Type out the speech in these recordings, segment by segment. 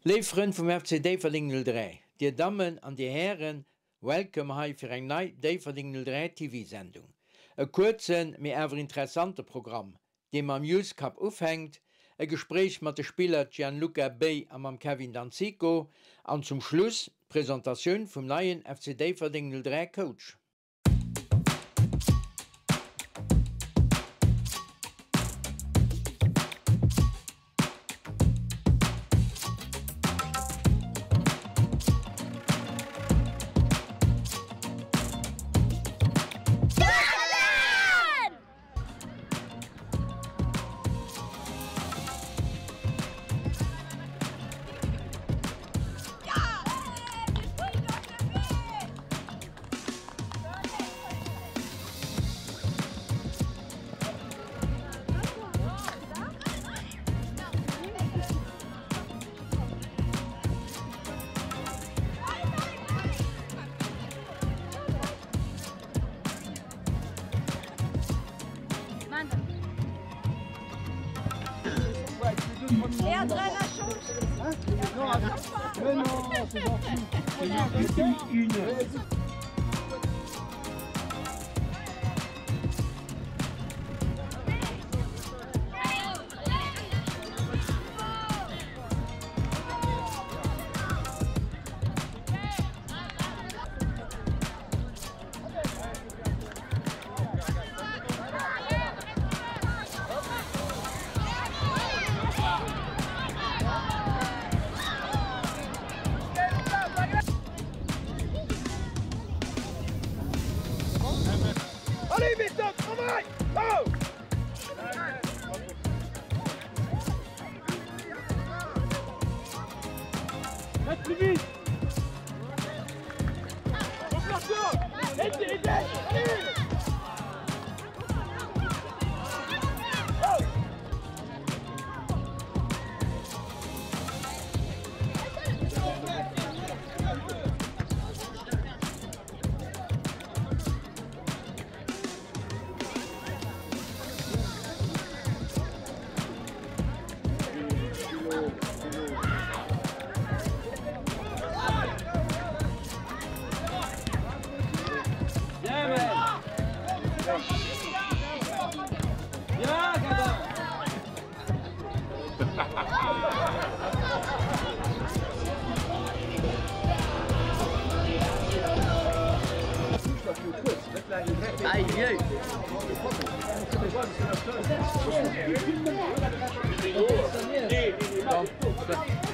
Léif Frënn vum FC Déifferdeng 03, Dir Dammen an Dir Hären, Welcome hei fir eng nei Déifferdeng 03 TV Sendung. E kuerzen, mee awer interessante Programm, dee mam Youth Cup ufänkt, e Gespréich mat de Spiller Gianluca Bey a mam Kevin Danzico an zum Schluss d'Presentatioun vum neien FC Déifferdeng 03 Coach.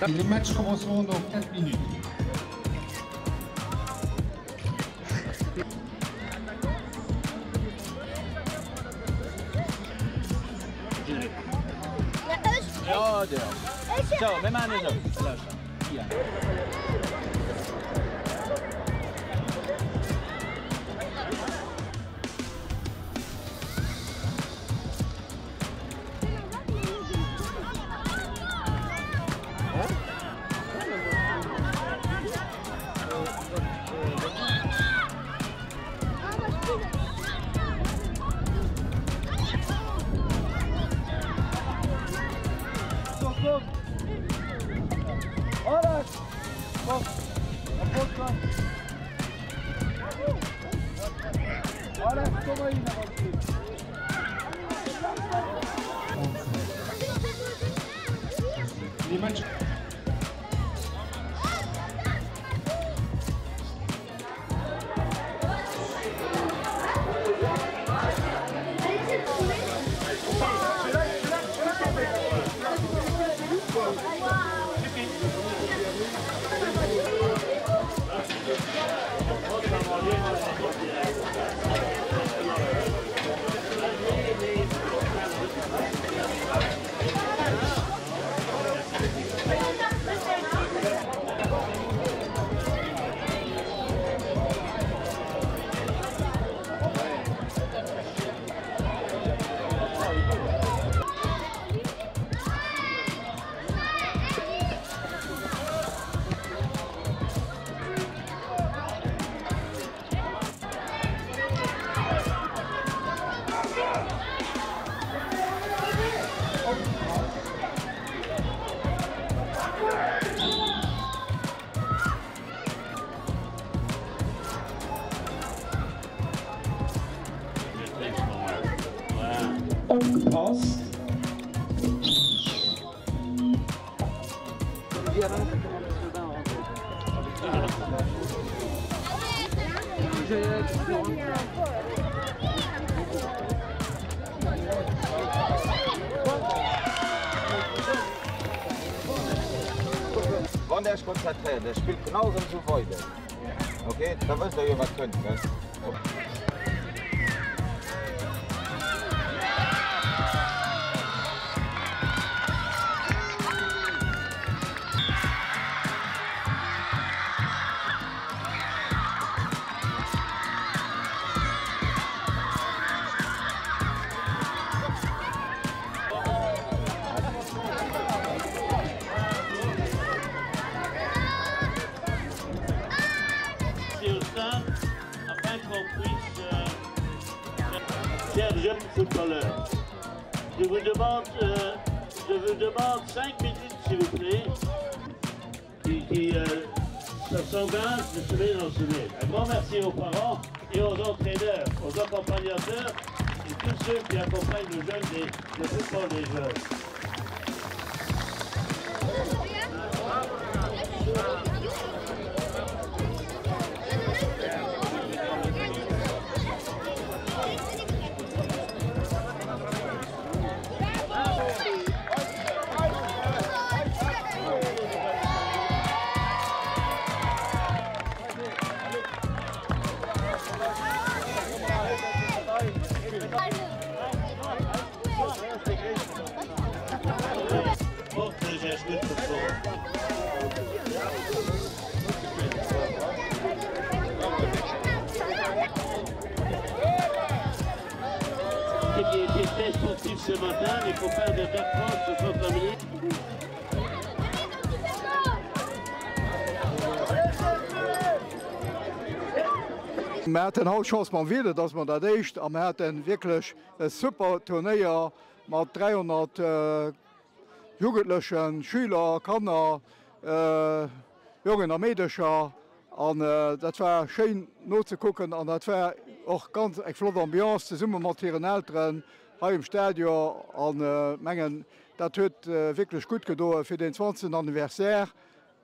Les matchs commenceront dans 4 minutes. Les matchs Opgepasst! Wann der Iech konzentréiert, der spillt genau erëm esou weider, ok? Da wësst der jo wat kënnt, ne? Afin qu'on puisse Chers jeunes footballeurs, je vous demande, je vous demande 5 minutes s'il vous plaît, qui, qui euh, s'engage de se mettre en semaine. Un grand merci aux parents et aux entraîneurs, aux accompagnateurs et tous ceux qui accompagnent le jeune des, le football des jeunes. Qui était très sportif ce matin, les copains de Bertrand se sont amenés. Mer haten haut Chance mam Wieder, dass mer dat éischt a mer haten wierklech e super Turnéier mat 300 Jugendlechen, Schüler, Kanner, Jongen a Meedecher an dat war schéin nozekucken an dat war och ganz eng flott Ambiance zesumme mat hiren Elteren hei um Stadion an mengen dat huet wierklech gutt gedoe fir deen 20. Anniversaire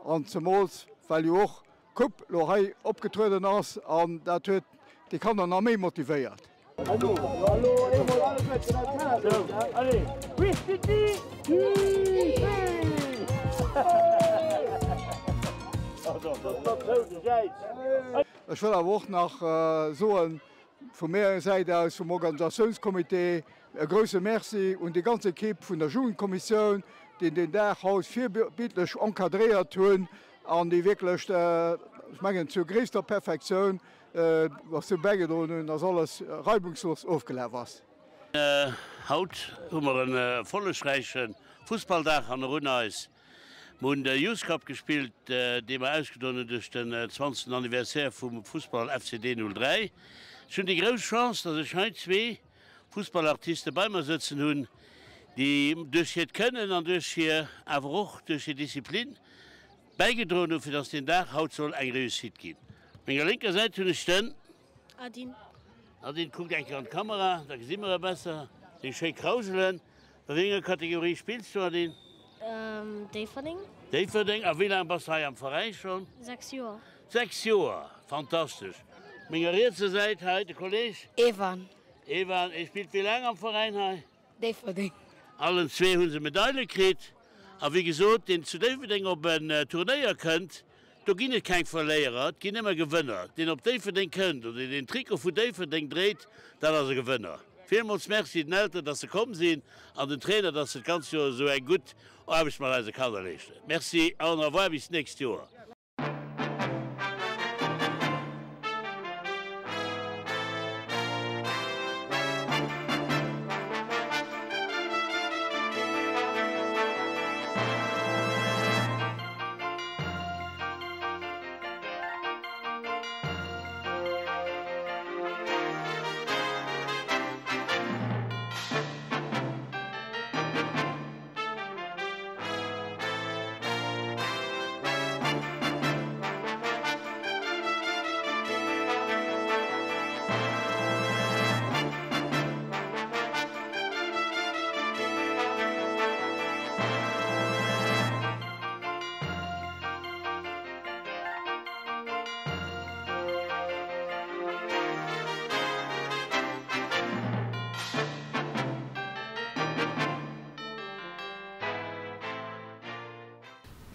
an zemools well jo och Coupe lo hei opgetrueden ass an dat huet déi Kanner nach méi motivéiert. Ech wëll awer och nach soen, vu menger Säit aus, vum Organisatiounscomité, e grouse Merci un déi ganz Equipe vun der Jugendkommissioun, déi deen Dag haut virbildlech encadréiert hunn an déi wierklech, ech mengen, zur gréisster Perfektioun dozou bäigedroen hunn, dass alles reibungslos ofgelaf ass. Haut hu mer en erfollegräiche Fussballdag hannerun eis. Mer hunn de Youth Cup gespillt, dee mer ausgedroen hunn duerch den 20. Anniversaire vum Fussball FCD 03. Ech hunn déi grouss Chance, dass ech hei zwee Fussballartiste bei mer sëtzen hunn, déi duerch hiert Kënnen an duerch hir, awer och duerch hir Disziplin bäigedroen hunn, fir dass deen Dag haut soll eng Réussite ginn. Op menger lénker Säit hunn ech den. Adin. Adin, kuckt eng Kéier an d'Kamera, da gesi mer e besser. Deng schéi Krauselen. A wéi enger Kategorie spills du, Adin? Déifferdeng. Déifferdeng. A wéi laang bass de hei am Veräin schonn? 6 Joer. 6 Joer! Fantastesch. Op menger rietser Säit hei de Kolleg. Evan. Evan, e spillt wéi laang am Veräin hei? Déifferdeng. Allen zwee hu se Medaile kritt. A wéi gesot, deen zu Déifferdeng op en Turnéier kënnt, do ginn et keng Verléierer, et ginn nëmme Gewënner. Deen op Déifferdeng kënnt oder deen den Trikot vu Déifferdeng dréit, dat ass e Gewënner. Villmools Merci den Elteren, dass se komm sinn an den Trainer, dass se d'ganz Joer esou eng gutt Aarbecht mat eise Kanner leeschten. Merci an au revoir bis d'nächst Joer.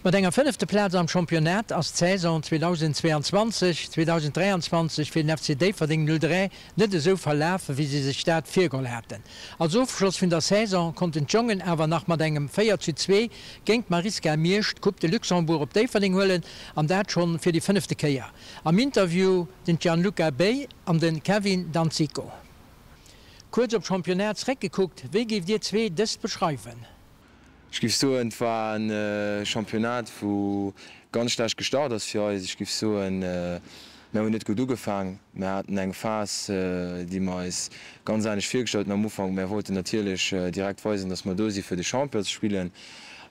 Mat enger fënnefte Plaz am Championnat ass d'Saison 2022, 2023 fir den FC Déifferdeng 03 net esou verlaf, wéi si sech dat virgeholl haten. Als Ofschloss vun der Saison konnten d'Jongen awer nach mat engem 4 zu 2 géint d'Marisca Miersch d'Coupe de Luxembourg op Déifferdeng huelen an dat schonn fir déi fënnefte Kéier. Am Interview den Gianluca Bey an de Kevin Danzico. Kuerz op d'Championnat zeréckgekuckt, wéi géift Dir zwee dëst beschreiwen? Ech giff soen, et war e Championnat wou ganz schlecht gestart ass fir eis. Ech giff soen, mär hunn net gutt ugefaang. Mär haten eng Phas, déi mer eis ganz anescht virgestallt hunn am Ufank. Mär wollten natierlech direkt weisen, datt mer do si fir de Champion ze spillen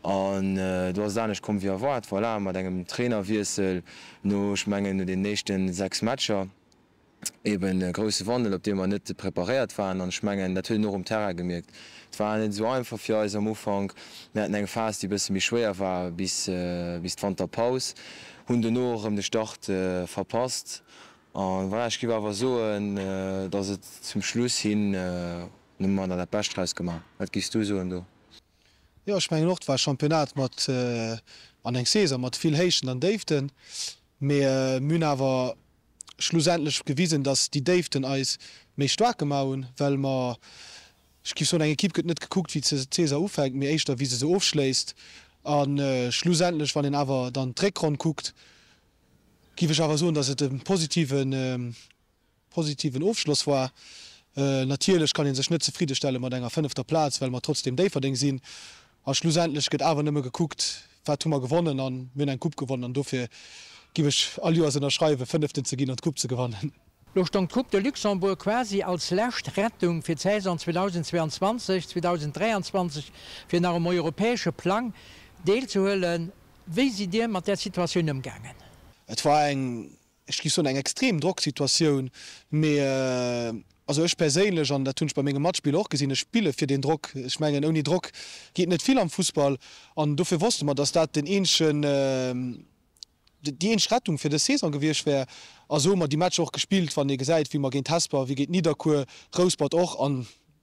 an do ass et anescht komm wéi erwaart. Voilà, mat engem Trainerwiessel no, ech mengen, no den éischten 6 Matcher. Eben e grousse Wandel, op dee mer net preparéiert waren. An ech mengen, dat huet een och um Terrain gemierkt. Et war net esou einfach fir eis am Ufank. Mir haten eng Phas, déi e bësse méi schwéier war bis bis d'Wanterpaus, hunn dono erëm de Start verpasst. A voilà, ech géif awer soen, datt et zum Schluss hin, hu mer nach dat Bescht draus gemaach. Wat géifs du soen do? Jo, ech mengen och, et war e Championnat mat an eng Saison mat vill Héichten an Déiften. Mee mir hunn awer schlussendlech gewisen, dass déi Déiften eis méi staark gemaach hunn, well mer, ech géif soen, eng Ekipp gëtt net gekuckt, wéi d'Saison ufänkt, mee éischter wéi se se ofschléisst. A schlussendlech, wann een awer dann d'Réckronn kuckt, géif ech awer soen, dass et e positiven, positiven Ofschloss war. Natierlech kann ee sech net zefridde stelle mat enger fënnefter Plaz, well mer trotzdeem Déifferdeng sinn. A schlussendlech gëtt awer nëmme gekuckt, wat hu mer gewonnen an mir hunn eng Coupe gewonnen an dofir giff ech all Joers ënnerschreiwen, Fënneften ze ginn an d'Coupe ze gewannen. Lo stong d'Coupe de Luxembourg quasi als lescht Rettung fir d'Saison 2022, 2023 fir nach um europäesche Plang deelzehuelen. Wéi sidd Dir mat där Situatioun ëmgaangen? Et war eng ech géif soen, eng extrem Drocksituatioun, mee also ech perséinlech, an dat hunn ech bei menge Matspiller och gesinn, ech spille fir deen Drock. Ech mengen, ouni Drock geet net vill am Fussball an dofir wosste mer, datt dat den eenzegen, déi eenzeg Rettung fir dës Saison gewiescht wär. A sou hu mer déi Matcher och gespillt, wann ee gesäit, wéi mer géint Hesper, wéi géint Nidderkuer, Rouspert och an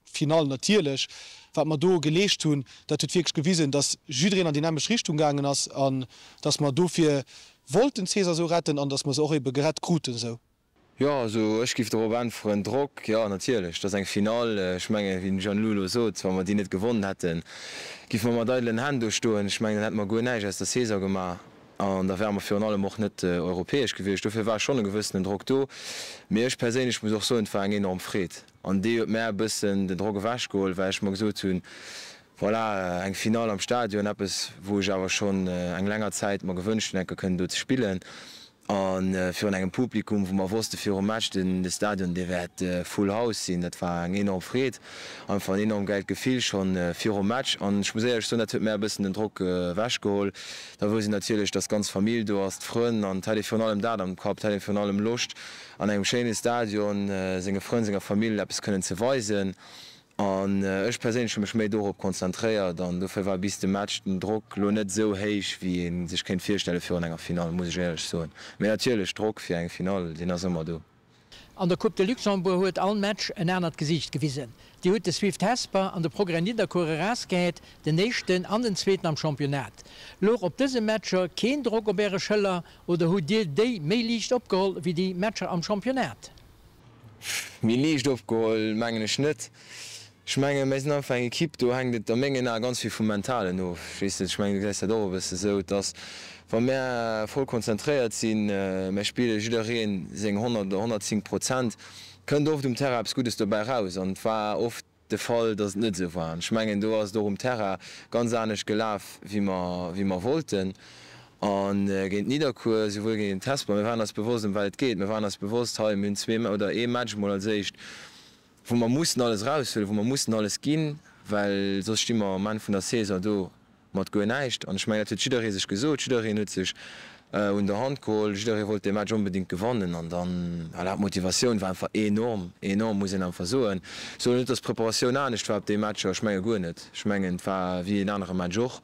Finall natierlech, wat mer do geleescht hunn, dat huet wierklech gewisen, dass jiddereen an déi nämmlecht Richtung gaangen ass an dass mer dofir wollten d'Saison esou retten an dass mer se och ebe gerett kruten esou. Jo, also ech géif dorop äntweren, Drock, jo natierlech, dat ass eng Finall. Ech mengen, wéi den Gianlu elo sot, wa mer déi net gewonnen hätten, géife mer mat eidelen Hänn do stoen. Ech mengen, dann hätte mer guer näischt aus der Saison gemaach an da wäre mer virun allem och net europäesch gewiescht. Dofir war schonn e gewëssenen Drock do. Mee ech perséinlech muss och soen, et war eng enorm Freed. An déi huet mär e bëssen den Drock ewech geholl, well ech mer gesot hunn, voilà, eng Finall am Stadion, eppes wou ech awer schonn eng länger Zäit mer gewënscht hunn, eng Kéier kënnen do ze spillen. A virun engem Publikum, wou mer wosste virum Match, den de Stadion dee wäert full house sinn. Dat war eng enorm Freed, einfach en enorm gäilt Gefill schonn virum Match. An ech muss éierlech soen, dat huet mär e bëssen den Drock ewech geholl. Da wousst een natierlech, dass d'ganz Famill do ass, d'Frënn, an et hat ee virun allem dat am Kapp, et hat ee virun allem Loscht, an engem schéine Stadion senge Frënn, senger Famill eppes kënnen ze weisen. An ech perséinlech hu mech méi dorop konzentréiert an dofir war bis de Match den Drock lo net esou héich, wéi ee sech kéint virstelle virun enger Finall, muss ech éierlech soen. Mee natierlech, Drock fir eng Finall, deen ass ëmmer do. An der Coupe de Luxembourg huet all Match en anert Gesiicht gewisen. Dir hutt de Swift Hesper an de Progrès Nidderkuer erausgehäit, den éischten an den zweeten am Championnat. Louch op dëse Matcher keen Drock op äre Schëller oder hutt dir déi méi liicht opgeholl wéi déi Matcher am Championnat? Méi liicht opgeholl mengen ech net. Ech mengen, mir sinn einfach eng Ekipp, do hänkt et a mengen Ae ganz vill vum Mentalen of. Ech weess net, ech mengen, du gesäis dat och e bësse sou, dass wa mär voll konzentréiert sinn, mär spille jidderee seng 100 oder 110 Prozent, kënnt oft um Terrain eppes Guddes dobäi raus. An et war oft de Fall, dass et net esou war. An ech mengen, do ass et och um Terrain ganz anescht gelaf, wéi mer, wéi mer wollten. A géint Nidderkuer, souwuel géint Hesper, mir waren eis bewosst, ëm wat et geet. Mir waren eis bewosst, hei, mir hunn zwee oder ee Match mol als éischt, wou mer mussen alles eraushuelen, wou mer mussen alles ginn, well soss sti mer um Enn vun der Saison do mat guer näischt. An ech mengen, dat huet jidderee sech gesot, jiddereen huet sech un der Hand geholl, jidderee wollt dee Match onbedéngt gewannen. An dann, voilà, d'Motivatioun war einfach enorm, enorm, muss een einfach soen. Ech soen net, datt d'Preparatioun anescht war op déi Matcher, ech menge guer net. Ech mengen, et war wéi een anere Match och,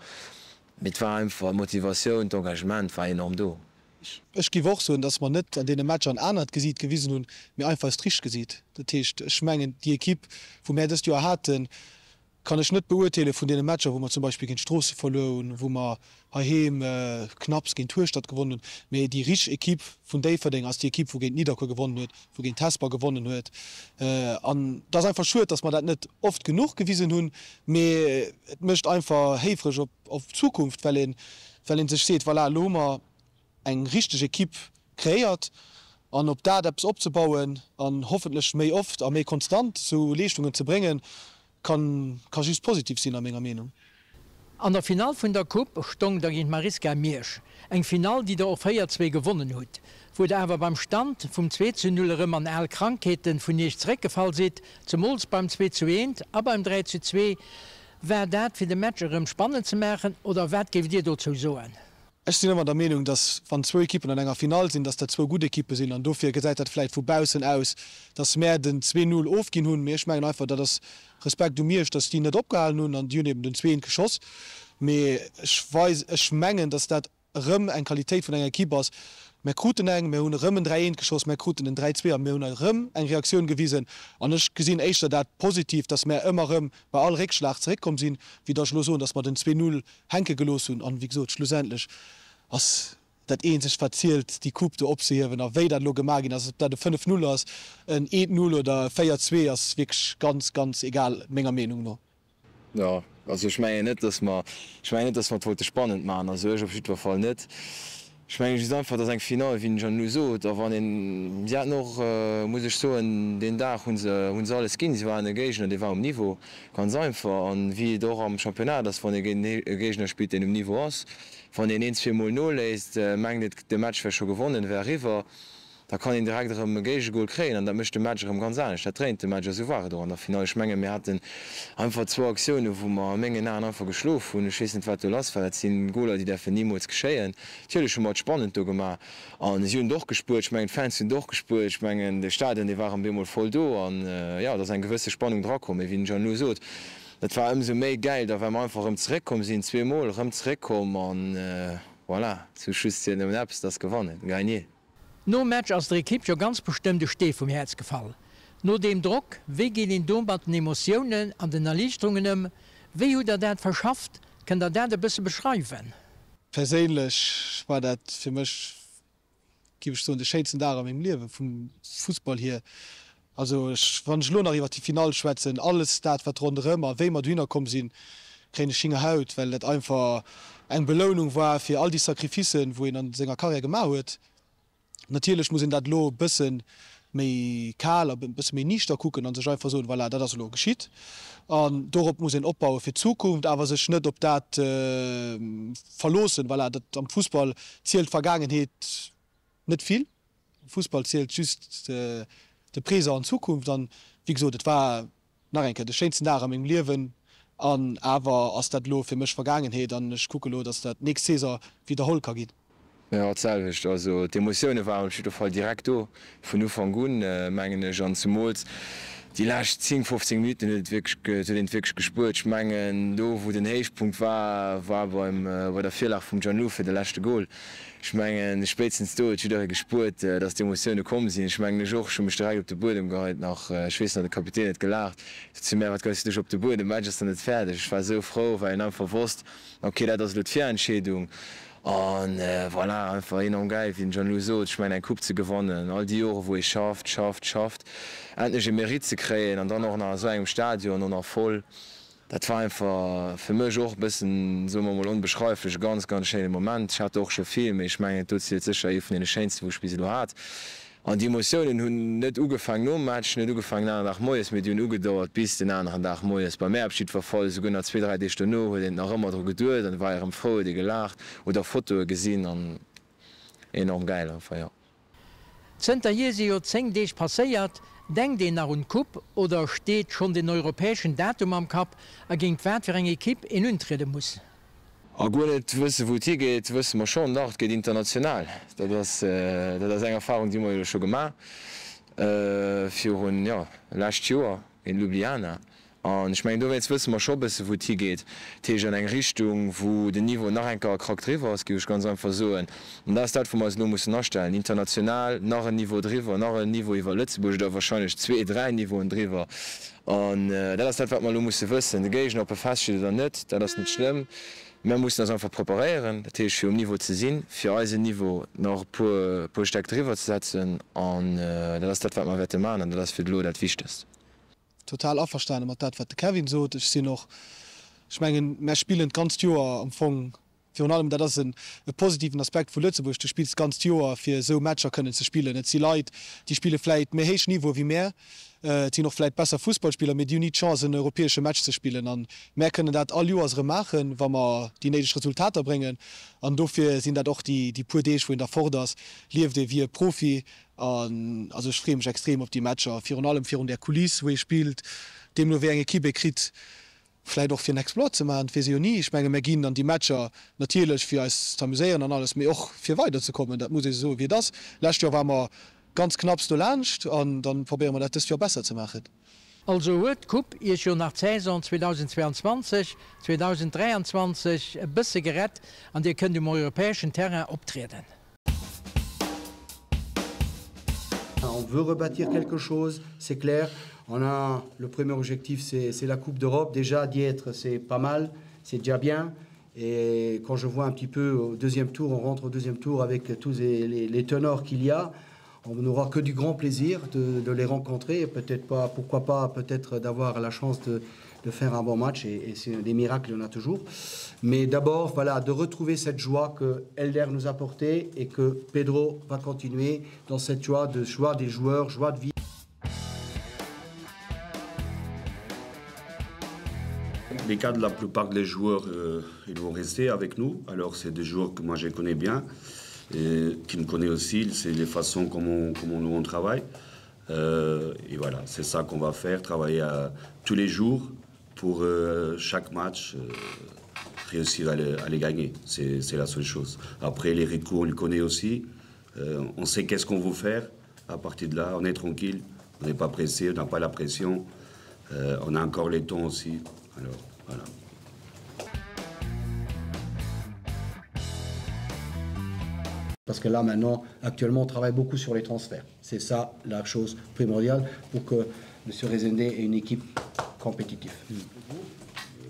mee et war einfach d'Motivatioun, d'Engagement war enorm do. Ech géif och soen, datt mer net an deene Matcher en anert Gesiit gewisen hunn, mee einfach eist richtegt Gesiit. Dat heescht, ech mengen, déi Ekipp, wou mär dëst Joer haten, Kann ech net beurteele vun deene Matcher, wou mer zum Beispill géint Stroosse verluer hunn, wou mer heiheem knapps géint Hueschtert gewonnen hunn. Mee déi richteg Equipe vun Déifferdeng ass déi Equipe, wou géint Nidderkuer gewonnen huet, wou géint Hesper gewonnen huet. An et ass einfach schued, datt mer dat net oft genuch gewisen hunn. Mee et mécht einfach héifreg op d'Zukunft, well een, well ee sech seet, voilà, elo hu mer eng richteg Equipe kreéiert an op dat eppes opzebauen an hoffentlech méi oft a méi konstant sou Leeschtungen ze bréngen, kann ka just positiv sinn a menger Meenung. An der Finall vun der Coupe stong der géint Marisca Miersch, eng Finall déi der och 4, 2 gewonnen hutt, wou der awer beim Stand vum 2 zu 0 erëm an al Krankheeten vun iech zeréckgefall sidd, zemools beim 2 zu 1 a beim 3 zu 2. War dat fir de Match erëm spannend ze maachen oder wat géift dir dozou soen? Ech sinn ëmmer der Meenung, datt wann zwou Ekippen an enger Finall sinn, datt dat zwou gutt Ekippe sinn an dofir gesäit dat vläicht vu baussen aus, datt mär den 2, 0 ofginn hunn. Mee ech mengen einfach, dat ass Respekt u Miersch, datt déi net opgehalen hunn an déi hunn eben den 2, 1 geschoss. Mee ech weis, ech mengen, datt dat erëm eng Qualitéit vun enger Ekipp ass. Mär kruten eng, mär hunn erëm en 3, 1 geschoss, mär kruten en 3, 2 a mir hunn erëm eng Reaktioun gewisen. An ech gesinn éischter dat positiv, datt mär ëmmer erëm bei all Réckschlag zeréckkomm sinn, wéi datt ech elo soen, datt mer den 2, 0 hänke gelooss hunn. An, wéi gesot, schlussendlech ass dat eenzegt wat zielt, déi Coupe do opzehiewen. A wéi dat elo gemaach ginn ass, ob dat e 5, 0 ass, en 1, 0 oder e 4, 2, ass wierklech ganz, ganz egal, menger Meenung no. Jo, also ech mengen net, datt mer, ech mengen net, datt mer et wollte spannend maachen, also ech op jiddwer Fall net. Ech mengen just einfach, et ass eng Finall, wéi den Jeannot sot, a wann een, si haten och, muss ech soen, deen Dag hu se, hu se alles ginn. Si waren e Géigner, dee war um Niveau, ganz einfach. An wéi et och am Championnat ass, wann ee géint e Géigner spillt, deen um Niveau ass, wann een een, zweemol noléisst, mengt et, de Match wär scho gewonnen, wär eriwwer. Da kann een direkt erëm e Géigegol kréien an dat mécht de Match erëm ganz anescht. Dat dréint de Match a sou war et och an der Finall. Ech menge mir haten einfach zwou Aktiounen, wou mer a mengen Aen einfach geschlof hunn. Ech weess net, wat do lass war. Dat si Goler, déi däerfen nimools geschéien. Natierlech hu mer et spannend do gemaach a si hunn et och gespuert. Ech mengen, d'Fans hunn et och gespuert. Ech mengen, de Stadion, dee war erëm bemol voll do an jo, et ass eng gewësse Spannung drakomm. Mee wéi den Jeannot sot, dat war ëmsou méi gäil da, well mer einfach erëm zeréckkomm sinn, zweemol erëm zeréckkomm an voilà, zum Schluss zielt nëmmen eppes, dat ass gewannen, gagner. Nom Match ass der Ekipp jo ganz bestëmmt e Stee vum Häerz gefall. No deem Drock, wéi geet een do mat den Emotiounen an den Erliichterungen ëm? Wéi hutt der dat verschafft? Kënnt der dat e bësse beschreiwen? Perséinlech war dat fir mech, géif ech soen, de schéinsten Dag a mengem Liewen, vum Fussball hier. Also ech, wann ech elo nach iwwert déi Finall schwätzen, alles dat wat ronderëm a wéi mer dohinner komm sinn, kréien ech Hingerhaut, well dat einfach eng Belounung war fir all déi Sacrificen, wou een an senger Carrière gemaach huet. Natierlech muss een dat elo e bësse méi kal a e bësse méi niichter kucken a sech einfach soen, voilà, dat ass elo geschitt an dorop muss een opbaue fir d'Zukunft, awer sech net op dat verloossen. Voilà, dat am Fussball zielt d'Vergaangenheet net vill. Am Fussball zielt just de Présent an d'Zukunft. An wéi gesot, et war nach eng Kéier de schéinsten Dag a mengem Liewen. An awer ass dat elo fir mech Vergaangenheet an ech kucke elo, datt dat nächst Saison widderholl ka ginn. Jo, d'selwecht. Also d'Emotioune waren op jidder Fall direkt do, vun Ufank un, mengen ech. An zemools déi lescht 10, 15 Minutten huet et wierklech, huet een et wierklech gespuert. Ech mengen, do wou den Héichpunkt war, war beim, bei der Virlag vum Gianlu fir de leschte Gol. Ech mengen, spéitstens do huet jidderee gespuert, dass d'Emotioune komm sinn. Ech mengen, ech och. Ech hu mech direkt op de Buedem geheit nach. Ech weess nach, de Kapitän huet gelaacht, sot zu mär, Wat geheis du dech op de Buedem? De Match ass nach net fäerdeg. Ech war esou frou, well een einfach wosst, ok, dat ass elo d'Virentscheedung. A voilà, einfach enorm gäil, wéi den Jean-Lou sot. Ech mengen, eng Coupe ze gewannen, all déi Jore wou ee schafft, schafft, schafft, endlech e Mérite ze kréien an dann och nach a sou engem Stadion, och nach voll. Dat war einfach fir mech och e bëssen, soe mer mol, onbeschreiflech, e ganz, ganz schéine Moment. Ech hat der och scho vill, mee ech mengen, dat do zielt sécher ee vun deene schéinsten, wou ech bis elo hat. An déi Emotiounen hunn net ugefaang nom Match, net ugefaang den aneren Dag moies, mee déi hunn ugedauert bis den aneren Dag moies. Bei mär op jiddwer Fall, esouguer nach zwee, dräi Deeg dono huet een nach ëmmer dru geduet an war erëm frou, huet ee gelaacht oder Fotoe gesinn an enorm gäil einfach, jo. Zënterhier si jo 10 Deeg passéiert. Denkt een nach un d'Coupe oder steet schonn den europäeschen Datum am Kapp a géint wat fir eng Ekipp een untriede muss? A guer net wësse wou et higeet, wësse mer schonn. Dach, et geet international. Dat ass, dat ass eng Erfarung, déi hu mer jo scho gemaach virun, jo, lescht Joer géint Ljubljana. An ech mengen, dowéinst wësse mer scho e bësse wou et higeet. Dat heescht an eng Richtung, wou den Niveau nach eng Kéier e Krack driwwer ass, géif ech ganz einfach soen. An dat ass dat, wou mer eis elo mussen astellen, international nach en Niveau driwwer, nach en Niveau iwwer Lëtzebuerg oder wahrscheinlech zwee, dräi Niveauen driwwer. An dat ass dat, wat mer elo musse wëssen. De Géigner, ob e feststeet oder net, dat ass net schlëmm. Mer mussen eis einfach preparéieren, dat heescht fir um Niveau ze sinn, fir eisen Niveau nach e puer, puer Stäck driwwer ze setzen. An dat ass dat, wat mer wäerte maachen an dat ass fir elo dat Wichtegst. Total averstane mat dat, wat de Kevin sot. Ech sinn och, ech mengen, mär spillen d'ganzt Joer am Fong, virun allem, dat ass en e positiven Aspekt vu Lëtzebuerg, du spills d'ganzt Joer, fir esou Matcher kënnen ze spillen. Et si Leit, déi spille vläit méi héich Niveaue wéi mär, et sinn och vläit besser Fussballspiller, mee déi hunn ni d'Chance, en europäesche Match ze spillen. A mär kënnen dat all Joers erëm maachen, wa mer déi néideg Resultater bréngen. An dofir sinn dat och déi puer Deeg, wou een da fort ass, lieft ee wéi e Profi An also ech freeë mech extrem op déi Matcher, virun allem virun där Kuliss wou ee spillt, deemno wéi eng Equipe ee kritt, vläit och fir en Exploit ze maachen, et weess ee jo ni. Ech menge mir ginn an déi Matcher natierlech fir eis z'amuséieren an alles, mee och fir weiderzekommen, dat muss ee soe wéi et ass. Lescht Joer ware mer ganz knapps dolaanscht an da probéiere mer dat dëst Joer besser ze maachen. Also huet d'Coupe iech jo nach d'Saison 2022, 2023 e bësse gerett an dir kënnt um europäeschen Terrain optrieden. On veut rebâtir quelque chose, c'est clair. On a le premier objectif, c'est la Coupe d'Europe. Déjà, d'y être, c'est pas mal, c'est déjà bien. Et quand je vois un petit peu au deuxième tour, on rentre au deuxième tour avec tous les, les, les tenors qu'il y a, on n'aura que du grand plaisir de, de les rencontrer et peut-être pas, pourquoi pas, peut-être d'avoir la chance de, de faire un bon match et, et c'est des miracles, il y en a toujours. Mais d'abord, voilà, de retrouver cette joie que Elder nous a portée et que Pedro va continuer dans cette joie de joie des joueurs, joie de vie. Les cas de la plupart des joueurs, euh, ils vont rester avec nous. Alors c'est des joueurs que moi je connais bien et qui me connaissent aussi, c'est les façons comment, comment nous on travaille. Euh, et voilà, c'est ça qu'on va faire, travailler à, euh, tous les jours pour euh, chaque match euh, réussir à les, à les gagner. C'est la seule chose. Après, les recours, on les connaît aussi. Euh, on sait qu'est-ce qu'on veut faire. À partir de là, on est tranquille, on n'est pas pressé, on n'a pas la pression. Euh, on a encore les tons aussi. Alors, voilà. Parce que là maintenant, actuellement, on travaille beaucoup sur les transferts. C'est ça la chose primordiale pour que M. Rezende ait une équipe compétitive.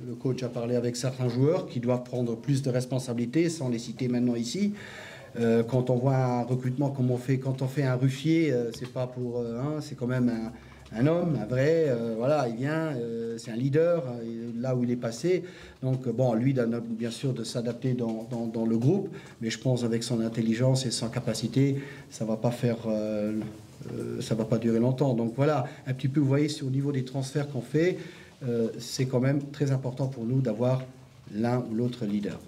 Le coach a parlé avec certains joueurs qui doivent prendre plus de responsabilités, sans les citer maintenant ici. Euh, quand on voit un recrutement comme on fait, quand on fait un ruffier, euh, c'est pas pour euh, hein, c'est quand même un, un homme, un vrai, euh, voilà, il vient, euh, c'est un leader, euh, là où il est passé. Donc bon, lui, bien sûr, de s'adapter dans, dans, dans le groupe, mais je pense avec son intelligence et sa capacité, ça va pas faire, euh, euh, ça va pas durer longtemps. Donc voilà, un petit peu, vous voyez, au niveau des transferts qu'on fait, euh, c'est quand même très important pour nous d'avoir l'un ou l'autre leader.